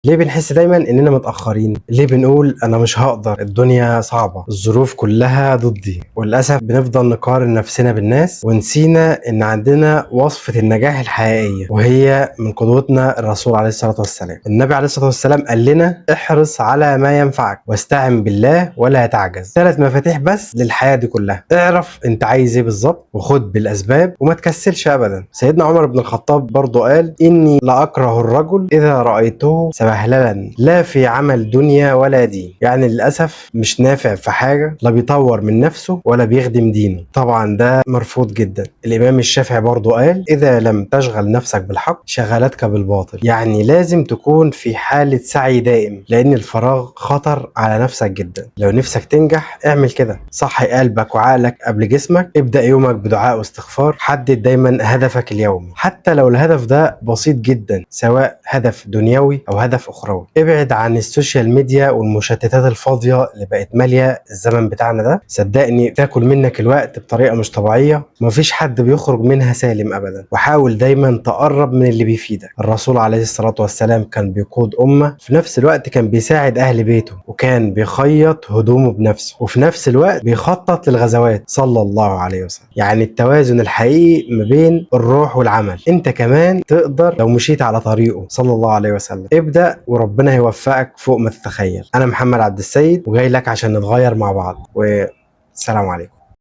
ليه بنحس دايما اننا متاخرين؟ ليه بنقول انا مش هقدر، الدنيا صعبة، الظروف كلها ضدي؟ وللاسف بنفضل نقارن نفسنا بالناس ونسينا ان عندنا وصفه النجاح الحقيقية، وهي من قدوتنا الرسول عليه الصلاة والسلام. النبي عليه الصلاة والسلام قال لنا احرص على ما ينفعك واستعن بالله ولا تعجز. 3 مفاتيح بس للحياة دي كلها. اعرف انت عايز ايه بالظبط، وخد بالاسباب، وما تكسلش ابدا. سيدنا عمر بن الخطاب برضو قال اني لاكره الرجل اذا رايته سبهللا لا في عمل دنيا ولا دين. يعني للاسف مش نافع في حاجة، لا بيطور من نفسه ولا بيخدم دينه. طبعا ده مرفوض جدا. الامام الشافعي برضو قال اذا لم تشغل نفسك بالحق شغلتك بالباطل. يعني لازم تكون في حاله سعي دائم، لان الفراغ خطر على نفسك جدا. لو نفسك تنجح اعمل كده، صحي قلبك وعقلك قبل جسمك، ابدأ يومك بدعاء واستغفار، حدد دايما هدفك اليومي حتى لو الهدف ده بسيط جدا، سواء هدف دنيوي او هدف اخروي. ابعد عن ال social media والمشتتات الفاضية اللي بقت مالية الزمن بتاعنا ده، صدقني تاكل منك الوقت بطريقة مش طبيعية، مفيش حد بيخرج منها سالم ابدا. وحاول دايما تقرب من اللي بيفيدك. الرسول عليه الصلاة والسلام كان بيقود أمة، في نفس الوقت كان بيساعد أهل بيته، وكان بيخيط هدومه بنفسه، وفي نفس الوقت بيخطط للغزوات صلى الله عليه وسلم. يعني التوازن الحقيقي ما بين الروح والعمل. انت كمان تقدر لو مشيت على طريقه صلى الله عليه وسلم. ابدأ وربنا هيوفقك فوق ما تتخيل. انا محمد عبد السيد، وجاي لك عشان نتغير مع بعض، والسلام عليكم.